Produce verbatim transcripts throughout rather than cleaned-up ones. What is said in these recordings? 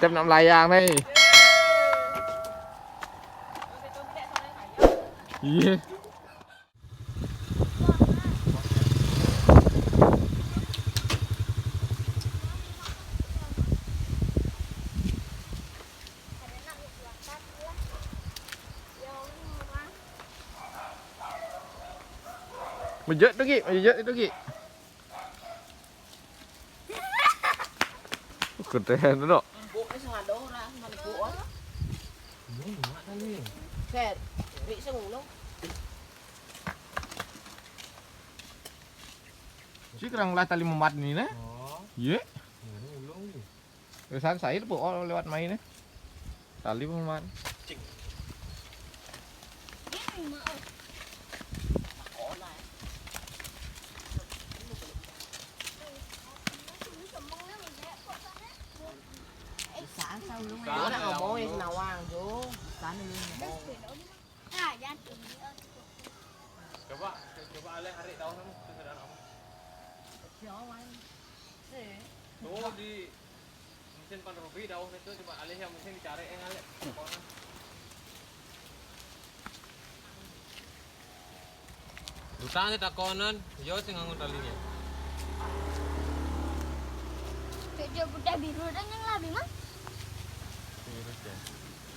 Siap nak melayang nih. Iya. Mejek tu, Ki. Mejek tu, Ki. Ketehan tu, dok. Empuk ni sengada orang, mana empuk, ah. Ini mak tadi. Set. Rik sengulung. Si kerang lah tali memat ni, nah. Oh. Ye. Ini ulung ni. Kesan saya tu, oh, lewat main, eh. Tali pun man. Cing. Sana ngomong ya, Senawang, Jo. Sana lu ngomong. Coba, coba alih hari tahu kamu, tu sudah nama. Siawan. Eh. Tu di mesin pan rubi dauh ni tu, coba alih yang mesin dicari yang alih. Utang ni takonan, yo sing nganggo talinya. Kerja budak biru dan yang labi mah.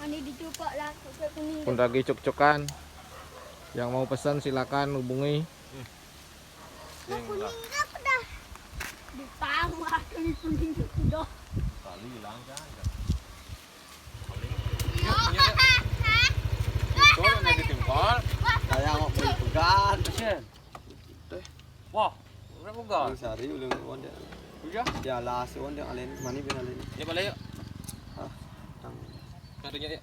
Ini dicupak lah, kuning. Pun lagi cuk-cukan. Yang mau pesan silakan hubungi. Yang kuning apa dah? Ditambah kuning kuning itu dah. Kali hilang kan. Paling. Iya. Itu yang lagi timpal. Kayak mau beli pegan. Wah, berapa pegan? Sari udah wonde. Iya. Ya lah, si wonde alen, mani bin alen. Ya balik yuk. Ah, tang. Kadunya ya.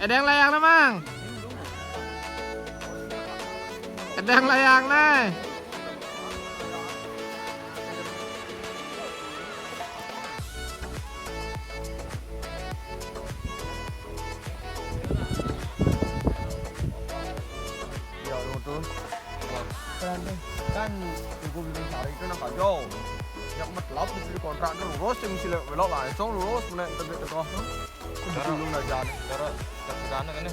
Ada yang layang, Mang. Ada yang layang, nih. Ya, lu tuh. Kan, kan, ibu bilang sehari itu nang kacau. Yang metelap di kontrak tuh lurus, yang sila belok langsung lurus, mana tengah tengah tuh. Cara, dulu aja. Cara, cara sederhana kan ya?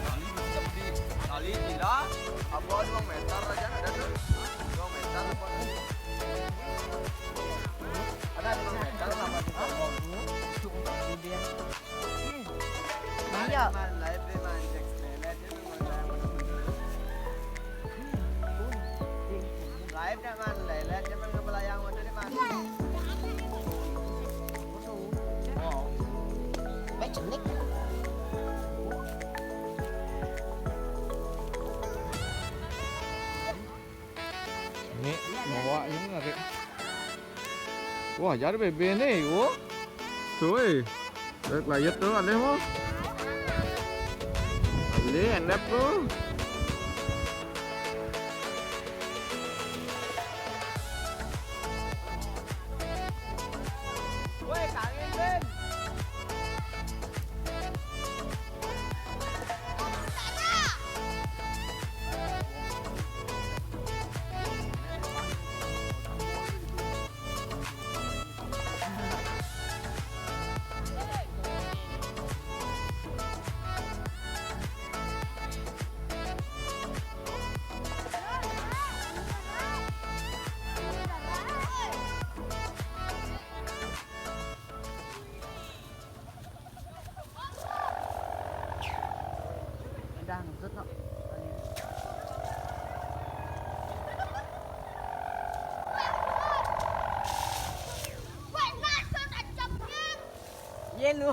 Kali bisa seperti kali gila, apa dua meter aja ada tuh. Dua meter apa? Ada dua meter apa? Hah? Iya. Live dah, Man. Live, live, dia, Man, ke belayang, waduh, dia, Man. Baik, cenik. Ini bawa ini lagi. Wah, jadi bebe nih, wo. Cuy. Baik, layut tuh, alih mo. Alih, endap tuh. Woi, kangen, Ben. Udah, ngesut, no. Ye, lu.